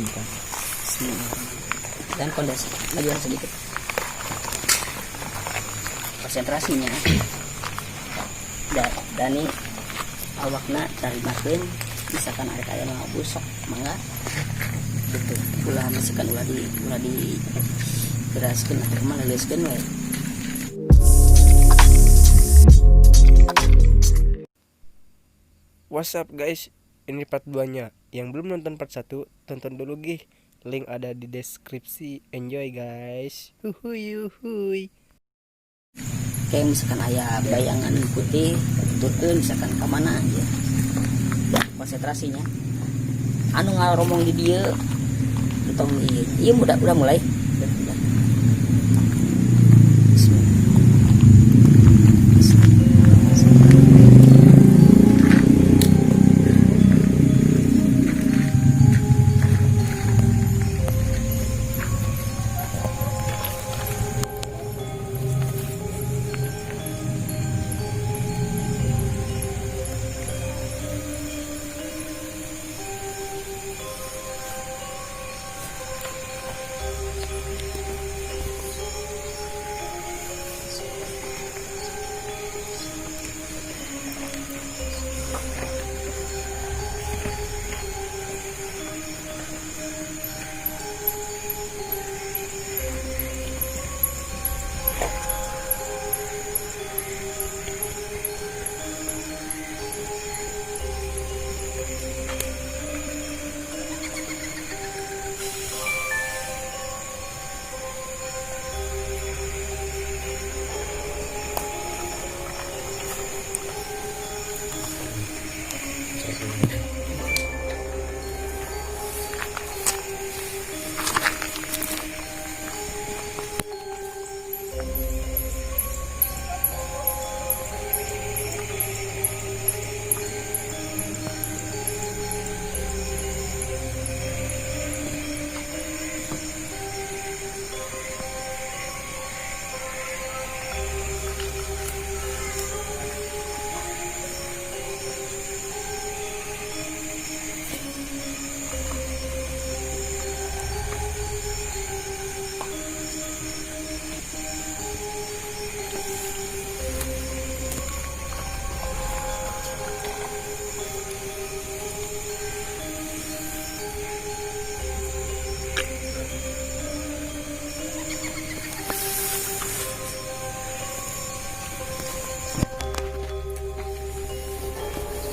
Bentar. Bismillahirrahmanirrahim. Dan kondisi majuan sedikit konsentrasinya. Dani awakna tarimakeun, misalkan ada kaya nu ngabus, sok mangga gitu, ulah misalkan ulah di beraskeun atau mah leuleuskeun we. What's up guys, ini part 2 nya. Yang belum nonton part 1, tonton dulu gih. Link ada di deskripsi. Enjoy guys. Huhuy huhuy. Kayak misalkan aya bayangan putih turun, misalkan ke mana ya, ya konsentrasinya anu ngaromong di dieu entong ieu ieu. Udah mulai. Udah. Bismillah. Bismillah.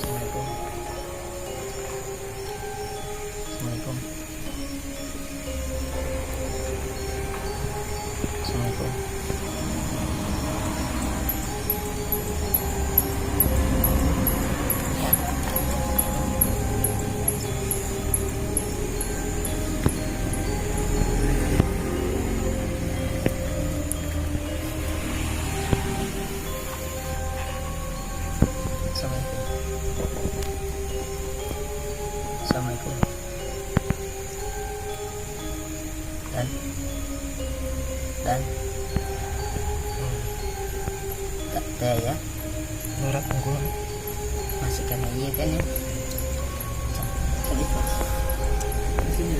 Assalamualaikum. Assalamualaikum. Assalamualaikum. Assalamualaikum. Assalamualaikum. Dan teh ya. Norak unggul. Masih kena iya kan ya. Tadi pas. Di sini.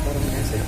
Orang biasa.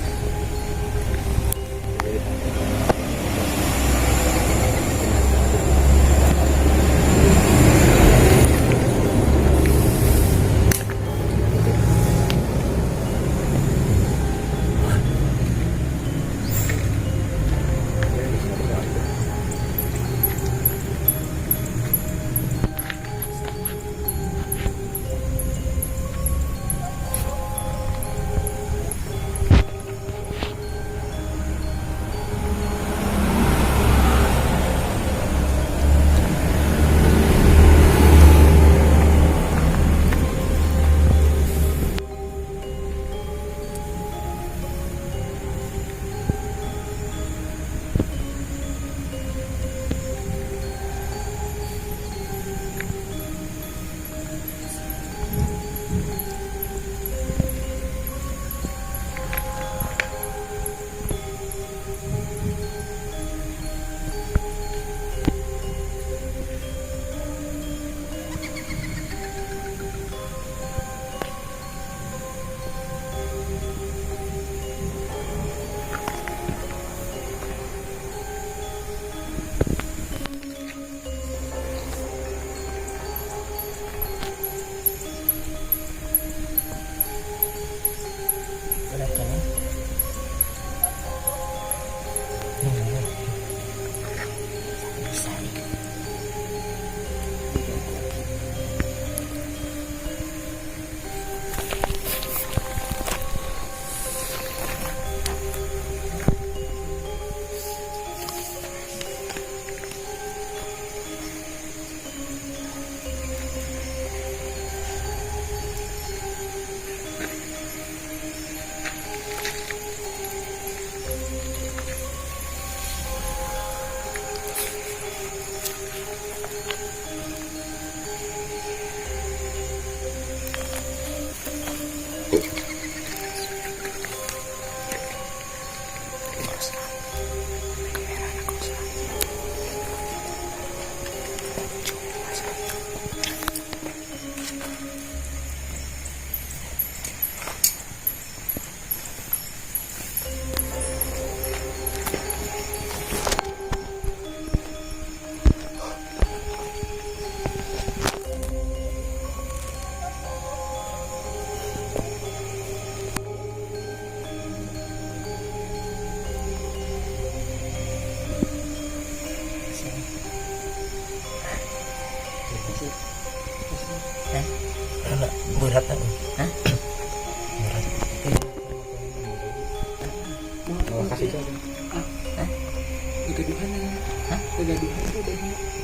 Pegaduhan tuh udah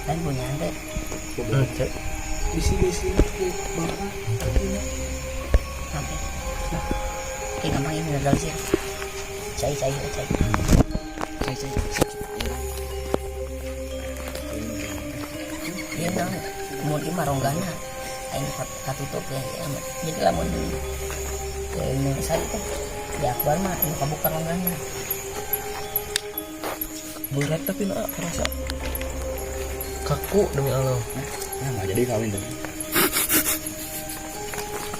Kan punya ante. Bisi-bisi ke bapak kakinya. Sampai. Oke, gampang ini gagal sih. Cai cai cai. Cai cai. Iya dong, mun ieu mah ronggana. Aing katutup ya, ya. Jadi lamun nu saya teh di Akbar mah nu kabuka ronggana. Berat tapi nak kerasa kaku demi Allah. Nah, nggak jadi kawin tuh.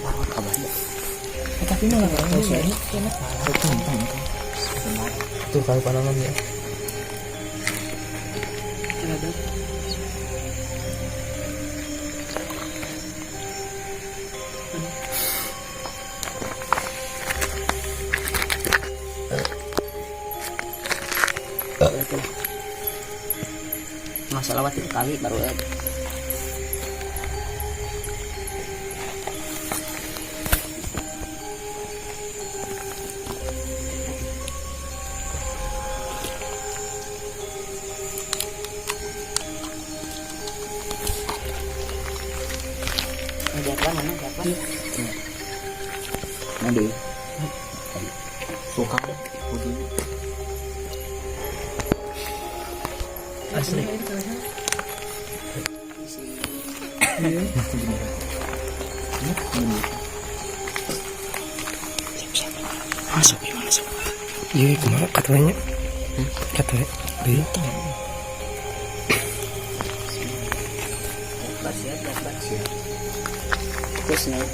Wah, kabarnya. Tapi malah nggak tahu sih. Enak malah. Tuh kalau pandangannya. Terhadap Itu. Masalah waktu kali baru ya. Ini Akbar mana? Akbar? Nanti. Suka. Asli. Masuk ya, masuk. Iya, kemana katanya? Katanya. Iya. Akbar siap, Akbar siap. Terus nih.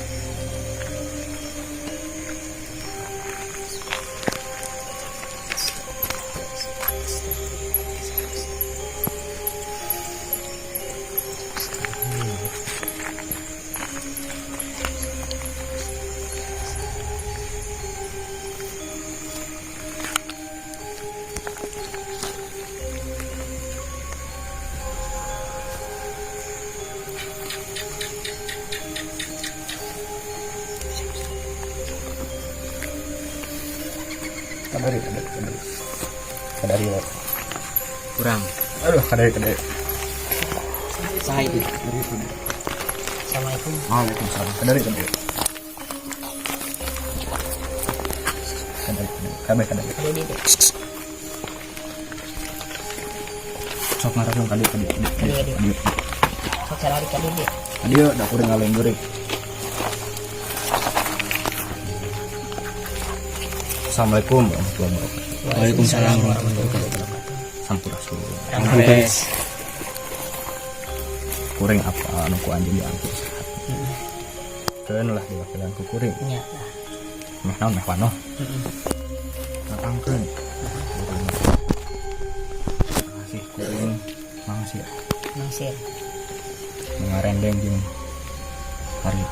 Kadari, kadari, kadari. Kadari lah. Kurang. Aduh, kadari, kadari. Saya itu. Assalamualaikum. Waalaikumsalam. Kadari, kadari. Kadari, kadari. Kadari, kadari. Ada di Sok ngarang kadari, kadari. Kadi, kadi. Kadi, Sok cari kadi dia. kadi, da kuring ngaleng geurik. Assalamualaikum warahmatullahi wabarakatuh. Waalaikumsalam warahmatullahi wabarakatuh. Sampurasun. Rampes. Kuring apa anu ku anjeun diangkut sehat. Keun lah diwakilan ku kuring. Nya lah. Meh naon meh wanoh. Datangkeun. Kasih kuring mangsir. Mangsir. Ngarendeng jeung hari.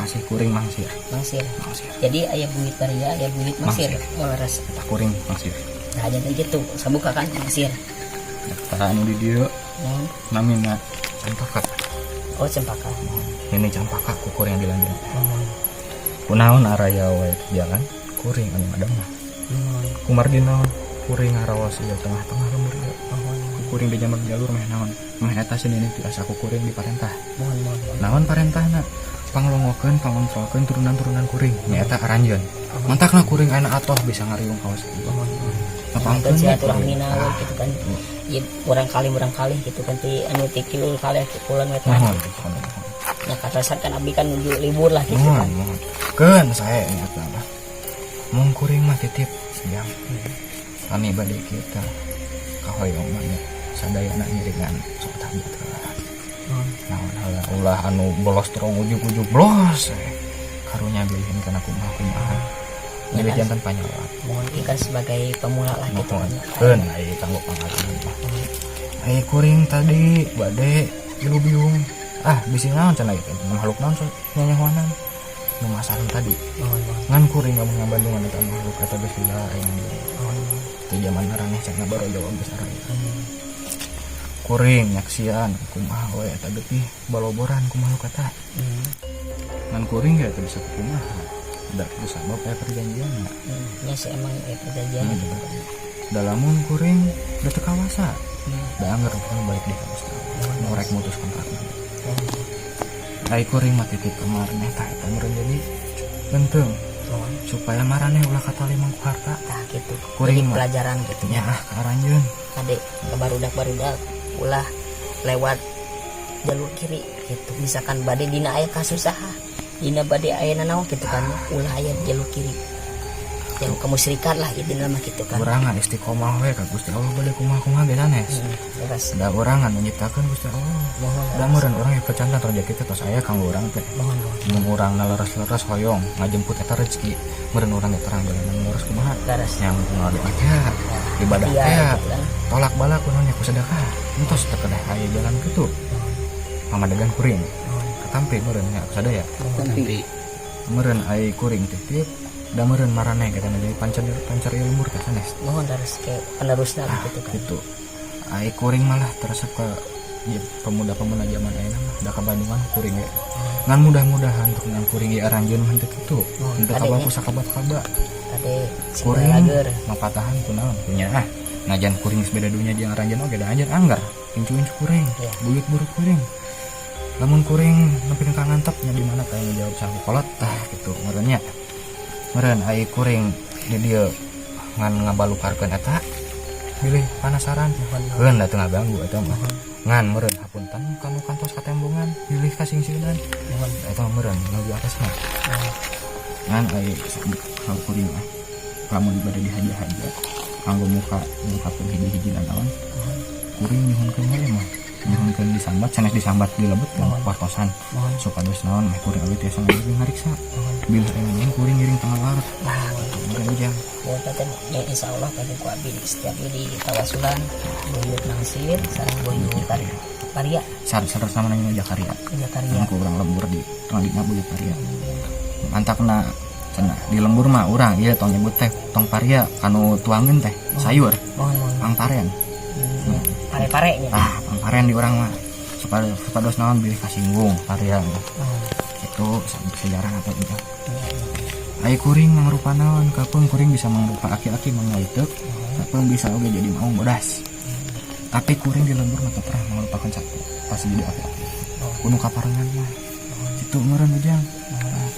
Kasih kuring mangsir. Mangsir. Mangsir. Jadi aya buit baria, aya buit mangsir. Mangsir. Oh, leres. Eta kuring mangsir. Nah, jadi gitu, sabuka kan mangsir. Eta anu di dieu namina Campaka. Oh, Cempaka. Ini Campaka ku kuring dilanjut. Kunaon araya wae jalan kuring anu ngademah. Kumargi naon kuring ngarawas ieu tengah-tengah lembur ieu. Ku kuring di jaman jalur meh naon. Meh eta sini tiasa ku kuring diparentah. Mohon, mohon, mohon. Naon parentahna? Panglongokeun, pangontrolkeun turunan-turunan kuring. Nya eta aranjeun. Mantakna kuring ayeuna atoh bisa ngariung kawas ieu. Mohon, mohon. Nepangkeun Kan we silaturahmi kuring. naon gitu kan. Ya murang kali gitu kan ti anu ti kilul kali pulang we teh. Mohon, mohon, mohon. Ya kata kan abdi kan nuju libur lah gitu Mohon, kan. mohon. Keun sae nya eta lah. Mung kuring mah titip siang. Kami bade kita kahoyong mah nya sadayana ngiringan sok hajat heula. Naon heula ulah anu bolos terong ujug-ujug bolos. Karunya bilihin kana kumaha-kumaha. Ya Jadi kan. jantan panyawat. Mohon ieu kan sebagai pemula lah gitu Mohon. kan. Keun ai kanggo pangalaman mah. Ai kuring tadi bade ilu biung. Ah, bisi naon cenah ieu teh? Makhluk naon nyanyahoanan? Nu masalah tadi. Mohon, mohon. Ngan kuring lamun ngabandungan eta makhluk eta geus lila aing di Mohon, mohon. Di zaman maraneh cenah baru jawab geus araya. Kuring nyaksian kumaha we eta getih baloboran ku makhluk eta. Ngan kuring ge teu bisa kumaha. Da sabab aya perjanjian. Nya sih emang aya perjanjian gitu kan. Da lamun kuring udah teu kawasa, da angger urang balik di ka Gusti Allah nu rek mutus kontrak. Ai kuring mah titip ka maraneh tah eta meureun jadi genteng supaya maraneh ulah katalima ku harta. Tah gitu. Kuring jadi mah. Pelajaran gitu. Nya ah ka aranjeun. Kade ke barudak-barudak ulah lewat jalur kiri gitu. Misalkan bade dina aya kasusaha, dina bade aya nanaon gitu kan, ulah aya jalur kiri, jalur kemusyrikan lah itu mah gitu kan. Urang ngan istiqomah we ka Gusti Allah, bade kumaha-kumaha ge sanes. Leres. Da urang anu nyiptakeun Gusti Allah. Mohon. Da meureun urang ya pecantan rezeki teh tos aya kanggo urang teh. Mohon, mohon. Mun urang leres-leres hoyong ngajemput eta rezeki, meureun urang ge terang jalan leres kumaha. Leres. Yang ngadoa teh ibadah iya teh gitu kan. Tolak balak kunaon nya ku sedekah entos teu kedah aya jalan kitu pamadegan kuring. Katampi meureun nya sadaya? Tapi meureun ai kuring titip da meureun maraneh kita jadi pancar pancar ilmu teh sanes. Mohon, leres, kayak penerusna lah gitu kan. Gitu ai kuring malah teresep ke ya, pemuda-pemuda zaman ayeuna mah da kabandungan kuring ge ngan mudah-mudahan untuk ngan kuring ge aranjeun mah teu kitu. Henteu kade kabaku nya. Sakabak-kaba. Kade sing kuring lager. Mapatahan kunaon punya ah najan kuring geus beda dunya jeung aranjeun oge da anjeun anggar incu-incu kuring, buyut buruk kuring. Lamun kuring nepi ka ngantep nya di mana tanggung jawab saku kolot tah gitu meureun nya. Meureun ai kuring di dieu ngan ngabalukarkeun eta bilih penasaran keun da teu ngaganggu eta mah, ngan meureun hapunten kanu kantos katembongan bilih kasingsieunan. Eta mah meureun nu di atas mah. Ngan ai hal kuring mah lamun bade dihaja-haja kanggo muka muka hiji-hiji naon kuring nyuhunkeun we mah, nyuhunkeun disambat sanes disambat dilebetkeun wartosan supados naon meh kuring abdi tiasa ngabdi ngariksa bilih aya kuring ngiring tanggal larat. Nah, meureun ujang. Ya paten ya insya Allah paten ku abdi setiap ini tawasulan buyut nangsir sareng buyut paria. Sar sar sama nanya Jakaria. Jakaria. Ku urang lembur di dina buyut paria mantakna cenah di lembur mah urang ieu tong nyebut teh tong paria kanu tuangeun teh sayur. Mohon, mohon. Pangparen. Pare-pare nya. Ah, pangparen di urang mah supaya supados naon bilih kasinggung paria itu sejarah atau enggak. Ai kuring mangrupa naon kapeung kuring bisa mangrupa aki-aki mangwaiteuk, kapeung bisa oge jadi maung bodas, tapi kuring di lembur mah teu pernah melupakan satu pasti jadi aki-aki kudu kaparengan mah itu meureun ujang. Nah,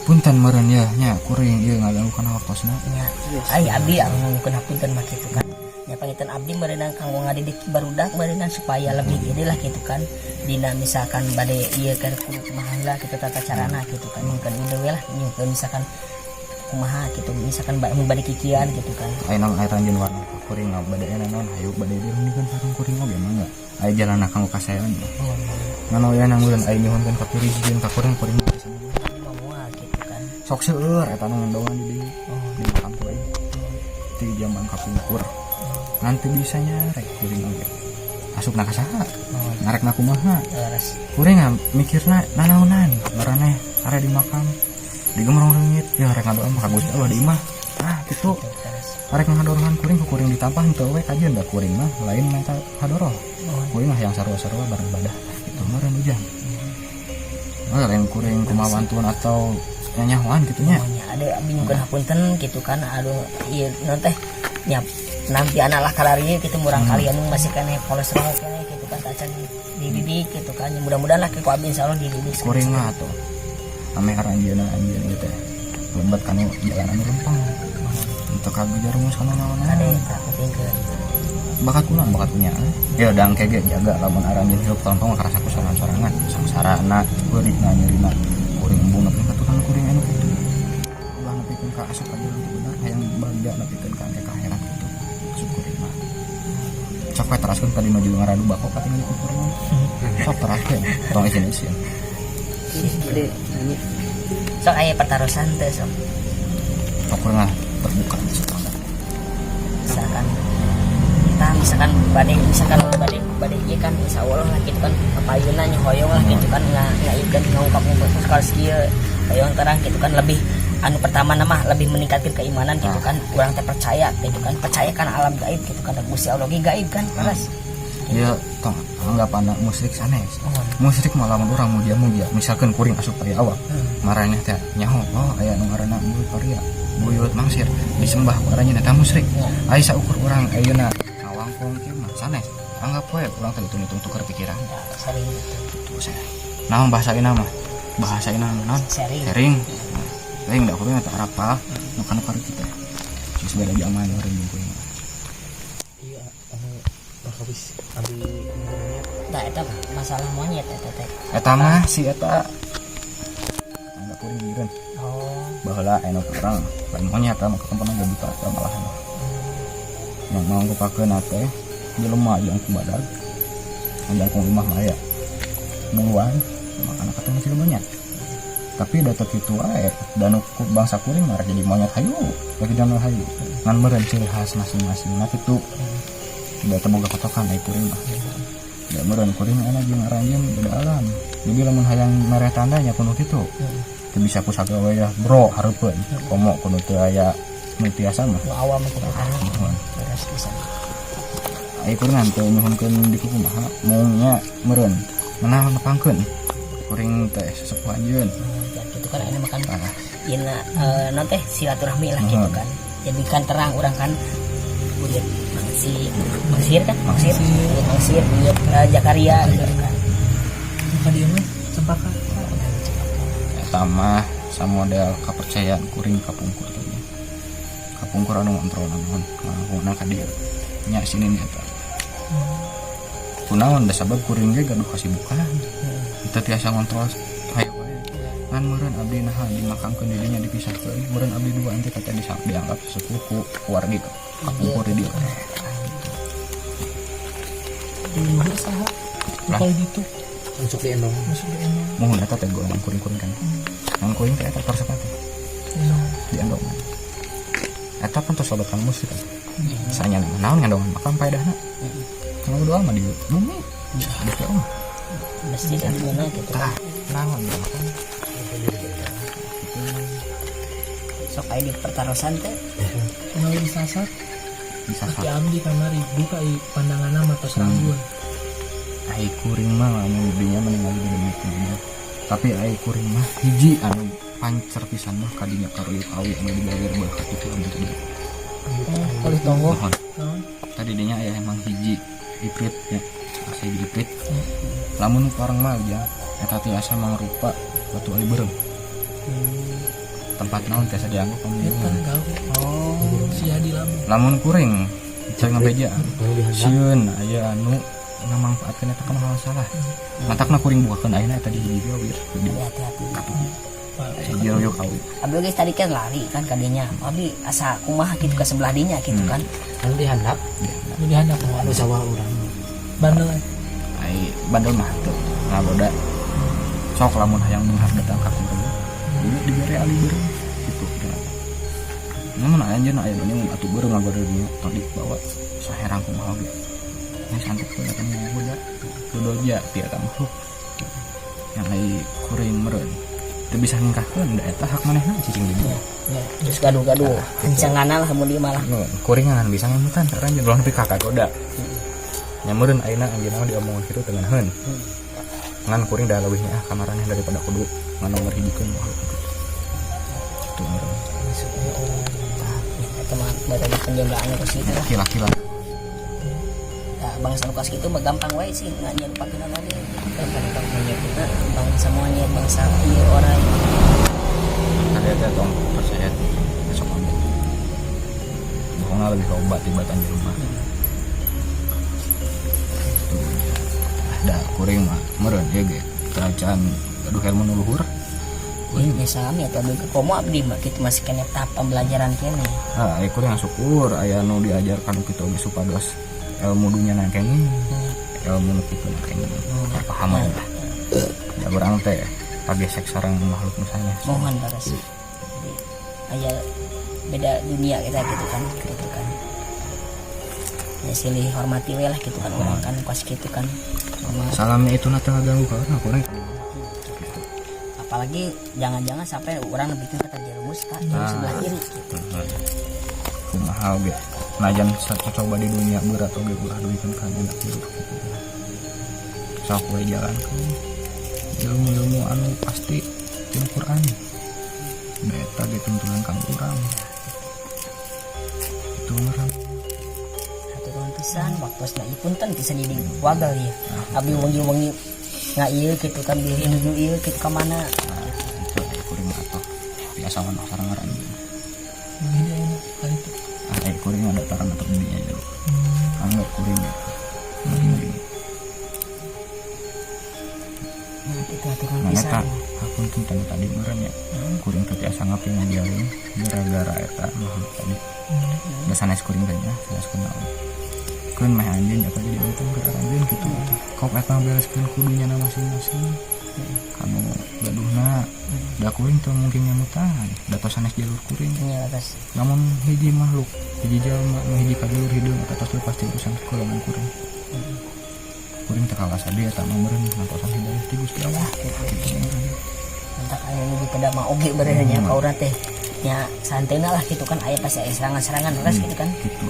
punten meureun ya nya kuring ieu ngaganggu kana waktosna. Nya ai abdi anu ngomongkeun hapunten mah kitu kan nya, panginten abdi meureunan kanggo ngadidik barudak meureunan supaya lebih gede lah gitu kan, dina misalkan bade ieu kan kudu kumaha lah gitu tata carana gitu kan, mungkin ide we lah nyungkeun misalkan kumaha gitu, misalkan mun bade kikian gitu kan. Aya naon aya ranjeun warna ka kuring mah bade aya naon hayu bade dirundingkeun sareng kuring oge mangga aya jalan kanggo kasaean ngan aya nanggulan aya nyuhunkeun ka kuring jeung ka kuring kuring mah bisa. Moal gitu kan. Sok seueur eta nu ngendongan di dieu di makam kuring ti zaman kapungkur nanti bisa nyarek kuring oge asupna ka saha ngarekna kumaha. Leres. Kuring ah mikirna nanaonan maraneh are di makam digemrong reungit ya rek ngadoa mah ka Gusti Allah di imah ah gitu. Leres. Arek ngadorohan kuring ku kuring ditampah henteu we kajian da kuring mah lain minta hadoroh. Kuring mah yang sarua-sarua bareng ibadah gitu meureun ujang. Oh, lain kuring kumaha wantun atau nyanyahoan gitu nya. Nya ada abdi nyungkeun hapunten gitu kan, aduh ieu naon teh nya nanti anak lah kalari gitu murang kali anu masih keneh kolesterol keneh gitu kan tacan dididik gitu kan. Ya, mudah-mudahan lah ku abdi insyaallah dididik. Kuring mah atuh ame aranjeuna anjeun ieu teh lebet kanu jalan anu lempang untuk kagak rumus kana naon. Kade tak kupingkeun. Bakat kunaon bakat punya ya dang kege jaga lamun aranjeun hirup tong karasa ku sorangan-sorangan sangsarana peurihna nyerina kuring embung nepi ka tukang kuring anu kitu ulah nepikeun ka asup ka jalan teu bener hayang bagja nepikeun ka engke ka akhirat gitu maksud kuring mah. Sok we teraskeun tadi maju ngaradu bako katingali ku kuring mah sok teraskeun tong isin-isin. Gede nanya. Sok aya pertarosan teh sok? Sok kuring lah terbuka. Misalkan kita misalkan bade bade ieu kan insya Allah lah gitu kan kapayunna nya hoyong lah gitu kan ngaikeun ngungkap-ngungkap sekali kieu hoyong terang gitu kan, lebih anu pertama nama lebih meningkatkan keimanan gitu kan, urang teh percaya gitu kan, percaya kan alam gaib gitu kan, Gusti Allah ge gaib kan leres. Ya tong anggap anak musyrik sanes. Musyrik mah lamun urang muja-muja, misalkan kuring asup aya awak. Maraneh teh nyaho, oh aya nu ngaranna buyut paria, buyut mangsir, disembah ku aranjeun, eta musyrik. Ai saukur urang ayeuna ngawangkong kieu mah sanes. Anggap we urang teh hitung-hitung tukar pikiran. Ya, sharing gitu. Gitu saya. Naon bahasa ina mah? Bahasa ina mah naon? Sharing. Sharing. Lain da kuring teh arapal nu kanu kitu teh. Geus beda zaman urang jeung kuring. Iya, anu perkawis abdi monyet. Nah, eta masalah monyet eta teh. Eta mah si eta anggap kuring jireun. Oh. Baheula aya nu urang lain monyet, eta mah ketempona buta eta malahan. Yang mau kupakeun teh jelema jangkung badag. Jangkung imah mah aya. Buluan makana ketemu si monyet. Tapi da teu kitu wae, da nu bangsa kuring mah rek jadi monyet hayu, rek jadi hayu. Ngan meureun ciri khas masing-masing nah kitu. Da teu boga patokan ai kuring mah. Da meureun kuring aya jeung aranjeun beda alam. Jadi lamun hayang mere tanda nya kudu kitu. Teu bisa ku sagawe ya bro hareupeun. Komo kudu teu aya nu tiasa mah. Nu awam gitu kan. Nuhun. Beres pisan. Ai kuring teu nyuhunkeun di kumaha, mungnya meureun menang nepangkeun. Kuring teh sesepuh anjeun. Ya, gitu kan ini makan Ah. ieu non teh silaturahmi lah gitu kan. Jadi kan terang orang kan buyut mangsi mangsir kan mangsir buyut mangsir buyut Jakaria gitu kan. Muka dia mah cempaka. Eta mah samodel kepercayaan kuring kapungkur teh nya. Kapungkur anu ngontrol naon ngangkungna ka dieu nya sini nih eta. Kunaon da sabab kuring ge gaduh kasibukan. Teu tiasa ngontrol hayo wae. Ngan meureun abdi naha dimakamkeun di dinya dipisahkeun, meureun abdi dua ente kata dianggap sesepuh ku wargi kapungkur di dieu. Luhur saha? Lah. Kalau gitu Masuk di endong. masuk di endong. Muhun eta teh golongan kuring-kuring kan. Ngan kuring teh eta karesep teh Endong. di endongan. Eta kan tos sodokan musik kan. Sanya naon ngendongan makam paedahna. Kalau doa mah di bumi. Di teh mah. Masjid di mana gitu kan. Tah, naon di makam. Sok aya di pertarosan teh. Melalui disasar Bisa aki abdi kamari duka i pandangan nama tos rabun. Ai kuring mah anu dinya meninggal di dunia. Tapi ai kuring mah hiji anu pancer pisan mah kadinya karuyuk awi anu dibayar belah kitu abdi tadi. Oh, oleh tonggo. Mohon. Naon? Tadi dinya aya emang hiji iprit ya. Asa hiji iprit. Lamun nu pareng mah ya eta tiasa mangrupa batu ali beureum. Tempat naon tiasa dianggo Eta pembunuhan. gawe. Oh, sia di labu. Lamun kuring cek ngabeja Anu dihandap. sieun aya anu ngamangfaatkeun eta kana hal salah. Matakna kuring bukakeun ayeuna eta di hiji wir. Di Hati-hati. hiji ruyuk awi. Abdi geus tadi kan lari kan kadinya. Abdi asa kumaha gitu ke sebelah dinya gitu kan. Anu dihandap. Nu dihandap Anu sawah urang. Bandel eh. Ai bandel mah teu ngagoda. Sok lamun hayang beunghar datang ka kuring. Dulu dibere ali beureum kitu ternyata. Namun anjeun aya nu atuh beureum ngagoda dinya tong dibawa saherang kumaha oge. Ini santet we datang ngagoda. Dodoja ti eta makhluk. Yang ai kuring meureun teu bisa ningkahkeun da eta hak manehna cicing di dieu. Ya, terus gaduh-gaduh. Kencangana lah mun dieu malah. Nu, kuring ngan bisa ngemutan karena anjeun ulah nepi ka kagoda. Nya meureun ayeuna anjeunna mah diomongan kitu teu ngeunaheun. Ngan kuring da leuwih nyaah ka maraneh daripada kudu nganomor hijikeun makhluk kitu. Kitu meureun. Ya, eta mah metode penjagaan ke situ lah. Kila-kila. Nah, bangsa nu kitu mah gampang wae sih nggak nyerupakeun oge. Heeh, bangsa monyet, bangsa ieu orai. Ada teh tong percaya besok ambil. Bohongna lebih loba tibatan di rumah. Tuh. Da kuring mah meureun ieu ge teu gaduh ilmu nu luhur. Ya sami atau abdi ke komo abdi mah kitu masih kene tahap pembelajaran kene. Ah, aya kuring syukur aya nu diajarkan kitu oge supados ilmu dunya na kenging. Ilmu nu kitu na kenging. Pahaman lah. Da urang teh pagesek sareng makhluk nu sanes. Mohon baras. Jadi aya beda dunia kita gitu kan, gitu kan. Ya silih hormati we lah gitu kan orang kan pas gitu kan. Hormat. Salamnya itu na teu ngaganggu ka urang kuring. Apalagi jangan-jangan sampai orang lebih ke terjerumus ka yang sebelah kiri gitu. Kumaha oge. Najan coba di dunia berat oge ulah duikeun ka nyenak hirup kitu. Sok we jalankeun ilmu-ilmu anu pasti tina Quran. Da eta ge tuntunan kang urang. Itu urang. Hatur nuhun pisan waktosna ieu, punten pisan jadi wagel ieu. Abdi wengi-wengi nga ieu kitu kan bilih nuju ieu kitu ka mana. Nah, itu aya kuring mah atuh biasa mah sareng ngaran. Ini dia ini kali itu. Ah, aya kuring ada tarang atau dia ya. Anggap kuring gitu. Begini. Nah, itu hatur nuhun Nah, eta pisan. hapunten tadi tadi meureun ya. Kuring teh tiasa ngapingajalin gara-gara eta makhluk tadi. Da sanes kuring teh nya, sanes kunaon. Keun meh anjeun eta jadi untung ke anjeun kitu. Kop eta bereskeun kudunya na masing-masing. Kanu gaduhna da kuring teu mungkin nyamutan, da tos sanes jalur kuring. Nya atas. Lamun hiji makhluk, hiji jalma nu hiji kajalur hideung eta tos lepas ti urusan golongan kuring. Kuring teu kawas adi eta mah meureun ngantosan hidayah ti Gusti Allah. Kitu meureun. Entak aya nu di mah oge beureuh nya ka urang teh. Nya santena lah gitu kan aya pasti aya serangan-serangan terus gitu kan. Kitu.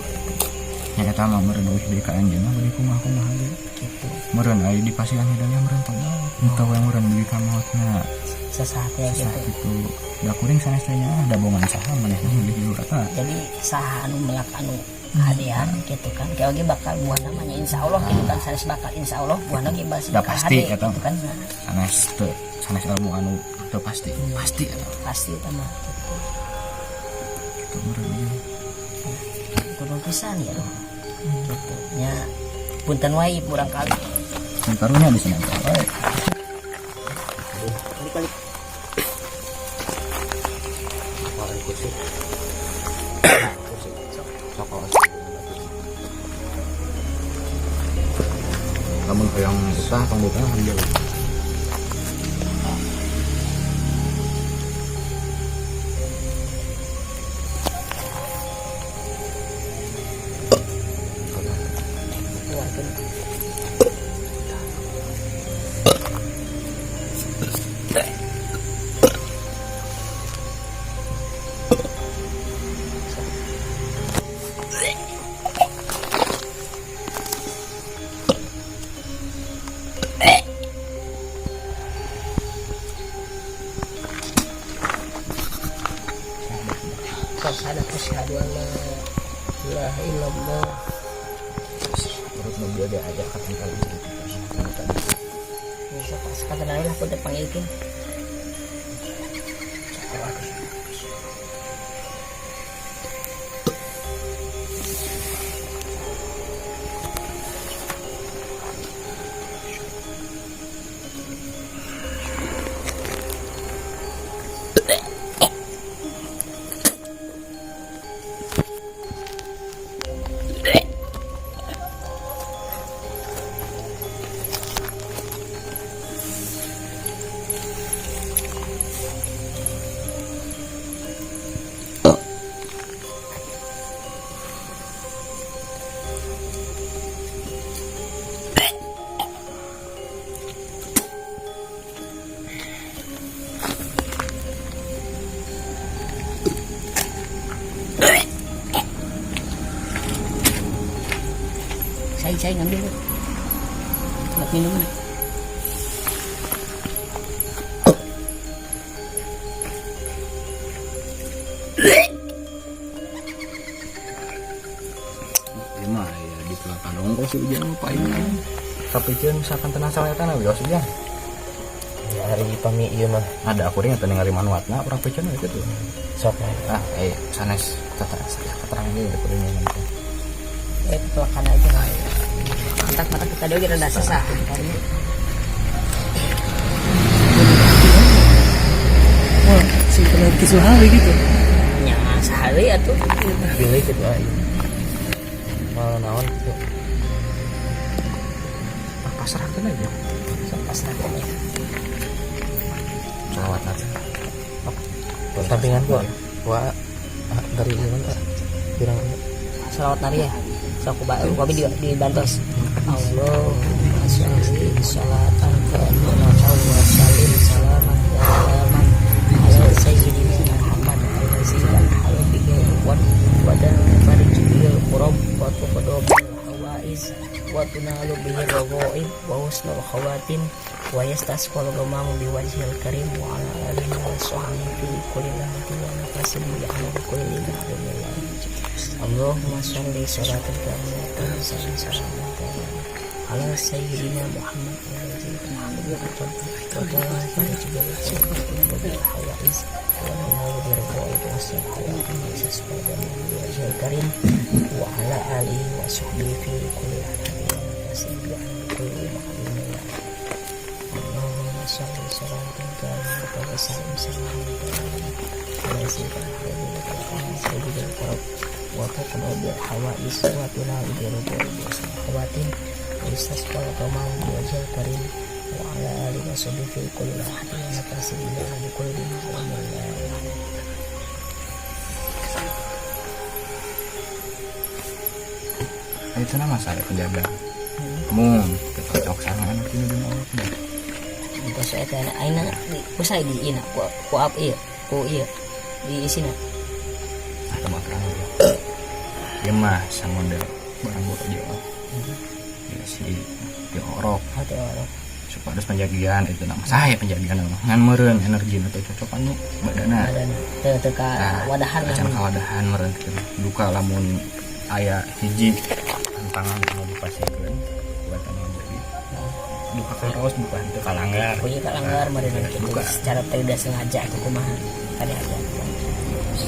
Nya eta mah meureun eueuh deui ka anjeunna bade kumaha-kumaha ge. Gitu. Meureun aya di pasihan hidayah meureun tobat. Henteu we meureun dugi ka maotna. Sesah teh Sesah gitu. gitu. Da kuring sanes teh nya da bongan saha manehna milih jalur eta. Jadi saha anu melak anu kahadean gitu kan. Kayak oge bakal buah namanya insyaallah gitu kan, sanes bakal insyaallah buahna ge Da bakal pasti hade eta. gitu kan. Nah, Sanes teu, sanes ilmu anu teu pasti, pasti eta. Pasti eta mah gitu. Kitu meureun ieu. Turun pisan ya aduh. Gitu. Nya punten wae murang kali. Mun karunya di sana wae. Balik-balik. Orang kursi. Kursi. Sok awas. Lamun hoyong betah tong betah ambil. Keluarkeun. Sok sadar asyhadu an la ilaha illallah. Terus nu bieu ge aya katinggal gitu. Tadi. Ya sok kata lain lah kudu panggilkeun. Cai ngambil tuh. Buat minuman. Ieu mah aya di telakan ongkos si Ujang mah paling. Tapi ceun misalkan tenang salah eta na wios Ujang. Ya hari pami ieu mah. Ada aku ring eta ningali manuatna urang peceun we kitu. Sok mah. Ah, sanes tata saya keterangan deui da kuring ngomong teh. Pelakan aja lah. Mata-mata kita dia rada sesah. Wah, si kena kisuhawi gitu. Nya sahari atuh. Pilih gitu ah. Mau naon gitu. Ah, pasrahkeun aja. Sok pasrahkeun ya. Salawat aja. Sampingan gua. Gua dari mana? Pirang Salawat nari ya. Sok ku abi di bantos. Allahumma sholli sholatan kamilatan wa sallim salaman salaman ala sayyidina Muhammad allazi halu bihi wa wa dan farji bil qurab Husnul khawatim wa yastasqal ghamamu biwajhil karim wa ala alihi wa sahbihi fi kulli lahzatin wa nafasin bi amri kulli ma'lumillah. Allahumma sholli sholatan kamilatan salamatan ala sayyidina Muhammad wa karim wa ala alihi wa sahbihi fi kulli lahzatin wa nafasin bi amri kulli ma'lumillah. Allahumma sholli sholatan kamilatan wa sallim salamatan ala sayyidina Muhammad wa taqna bil hawais wa tunalu bi ridwa'i khawatim wa yastasqal ghamamu biwajhil karim wa ala alihi wa sahbihi fi kulli lahzatin wa nafasin bi amri kulli ma'lumillah. Itu nama saya penjaga. Mung cocok sama anak ini dina Allah. Bukan saya teh aina ku saya di ina ku ku apa iya ku iya di isina. Ah, teu terang ya. Ya mah samodel barang bodo jauh. Ya si diorok Hati orang. Supados penjagian itu nama saya penjagian nama ngan meureun energi teh cocok anu badana. Badan teu teu ka Nah, wadahan. Acan kawadahan meureun kitu. Duka lamun aya hiji tantangan anu dipasihkeun buat anu jadi duka karaos bukan teu kalanggar. Ku ieu kalanggar meureun kitu. Duka. Secara tidak sengaja atau kumaha kade aja.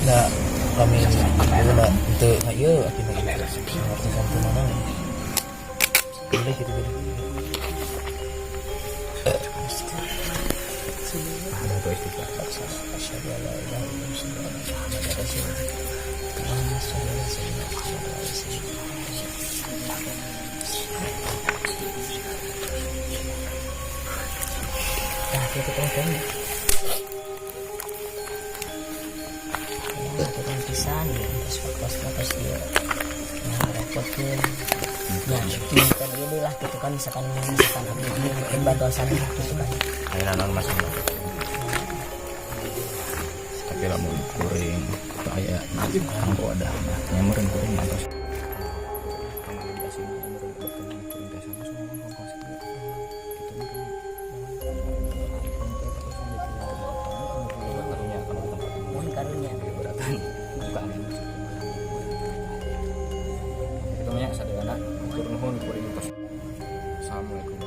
Nah, kami guna untuk ieu akhirnya ngerti sampai mana. Boleh gitu beda. Ada tuh istighfar. Asyhadu an la ilaha illallah wa asyhadu anna Muhammadar rasulullah. Allahumma sholli ala sayyidina Muhammad wa ala sayyidina Muhammad. Nah, gitu kan kan. Ya, tukang pisan ya, terus waktu dia nah repotkeun. Nah, kan ini lah gitu kan misalkan misalkan abdi ieu bantosan lah gitu kan. Ayeuna naon masalah, tapi lamun kuring teu aya kanggo wadah mah nya meureun kuring atos kuring teh sama sama kongkos gitu meureun. Karunya kalau di tempat Mohon karunya. Keberatan bukan itu nya sadayana, hatur nuhun kuring tos. Assalamualaikum.